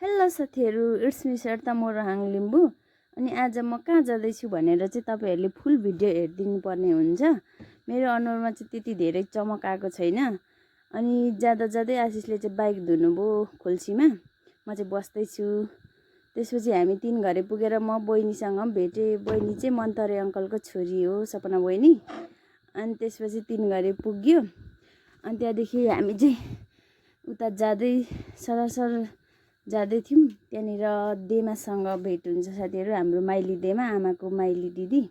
Hello साथीहरू, it's me Shweta मोरहाङ Limbu. अनि आज म कहाँ जाँदैछु भनेर चाहिँ तपाईँहरूले फुल भिडियो हेरिदिनु पर्ने हुन्छ। मेरो अनुहारमा चाहिँ त्यति धेरै चमक आएको छैन। अनि जाँदा जाँदै आशिषले चाहिँ बाइक धुनुभयो खोल्सीमा, म चाहिँ बस्दैछु। त्यसपछि हामी 3 घरे पुगेर म बहिनीसँग भेटेँ। बहिनी चाहिँ मन्तरे अङ्कलको छोरी हो, सपना बहिनी। अनि त्यसपछि 3 घरे पुग्यो। अनि त्यहाँदेखि हामी चाहिँ उता जाँदै सरसर जाँदै थियौँ। त्यहाँनिर देमासँग भेट हुन्छ साथीहरू, हाम्रो माइली देमा, आमाको माइली दिदी।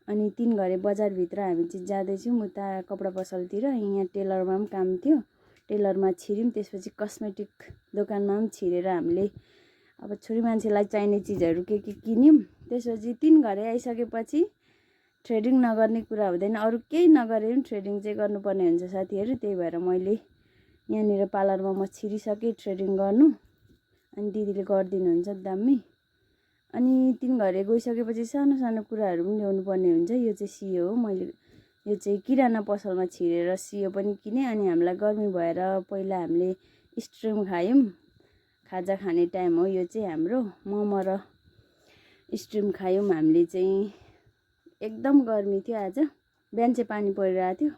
अनि 3 घरे बजारभित्र हामी चाहिँ जाँदैछौँ उता कपडा पसलतिर। यहाँ टेलरमा पनि काम थियो, टेलरमा छिर्यौँ। त्यसपछि कस्मेटिक दोकानमा पनि छिरेर हामीले अब छोरी मान्छेलाई चाहिने चिजहरू के किन्यौँ। त्यसपछि 3 घरे आइसकेपछि थ्रेडिङ नगर्ने कुरा हुँदैन, अरू केही नगरे पनि थ्रेडिङ चाहिँ गर्नुपर्ने हुन्छ साथीहरू। त्यही भएर मैले यहाँनिर पार्लरमा म छिरिसकेँ थ्रेडिङ गर्नु। अनि दिदीले गरिदिनुहुन्छ दामी। अनि 3 घरे गइसकेपछि सानो सानो कुराहरू पनि ल्याउनु पर्ने हुन्छ। यो चाहिँ सियो हो, मैले यो चाहिँ किराना पसलमा छिरेर सियो पनि किनेँ। अनि हामीलाई गर्मी भएर पहिला हामीले स्ट्रिम खायौँ, खाजा खाने टाइम हो यो चाहिँ हाम्रो। मोमो र स्ट्रिम खायौँ हामीले चाहिँ। एकदम गर्मी थियो आज, बिहान चाहिँ पानी परिरहेको थियो,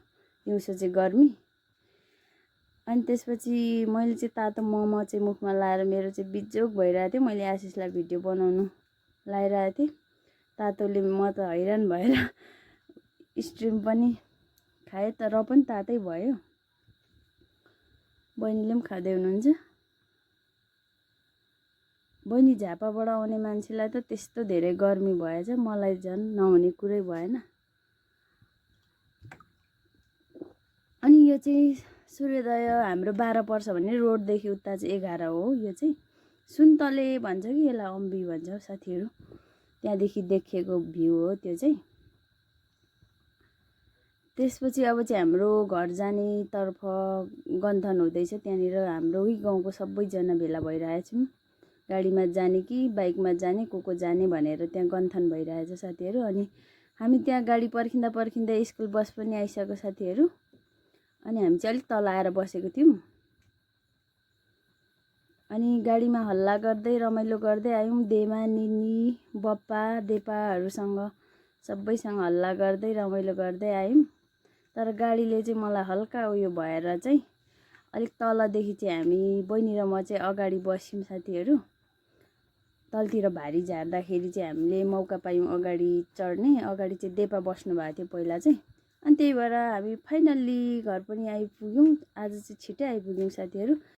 दिउँसो चाहिँ गर्मी। अनि त्यसपछि मैले चाहिँ तातो मोमो चाहिँ मुखमा लाएर मेरो चाहिँ बिजोग भइरहेको थियो। मैले आशिषलाई भिडियो बनाउनु लाइरहेको थिएँ, तातोले म त हैरान भएर स्ट्रिम पनि खाएँ, तर पनि तातै भयो। बहिनीले पनि खाँदै हुनुहुन्छ। बहिनी झापाबाट आउने मान्छेलाई त त्यस्तो धेरै गर्मी भएछ, मलाई झन् नहुने कुरै भएन। अनि यो चाहिँ सूर्योदय हाम्रो 12 पर्छ भने रोडदेखि उता चाहिँ 11 हो। यो चाहिँ सुन्तले भन्छ कि यसलाई अम्बी भन्छ साथीहरू, त्यहाँदेखि देखिएको भ्यू हो त्यो चाहिँ। त्यसपछि अब चाहिँ हाम्रो घर जाने तर्फ गन्थन हुँदैछ। त्यहाँनिर हाम्रो गाउँको सबैजना भेला भइरहेछौँ, गाडीमा जाने कि बाइकमा जाने, को जाने भनेर त्यहाँ गन्थन भइरहेछ साथीहरू। अनि हामी त्यहाँ गाडी पर्खिँदा पर्खिँदा स्कुल बस पनि आइसक्यो साथीहरू। अनि हामी चाहिँ अलिक तल आएर बसेको थियौँ। अनि गाडीमा हल्ला गर्दै रमाइलो गर्दै आयौँ। देमा, निनी, बप्पा, देपाहरूसँग सबैसँग हल्ला गर्दै रमाइलो गर्दै आयौँ। तर गाडीले चाहिँ मलाई हल्का उयो भएर चाहिँ अलिक तलदेखि चाहिँ हामी बहिनी र म चाहिँ अगाडि बस्यौँ साथीहरू। तलतिर भारी झार्दाखेरि चाहिँ हामीले मौका पायौँ अगाडि चढ्ने। अगाडि चाहिँ देपा बस्नु भएको थियो पहिला चाहिँ। अनि त्यही भएर हामी फाइनल्ली घर पनि आइपुग्यौँ। आज चाहिँ छिट्टै आइपुग्यौँ साथीहरू।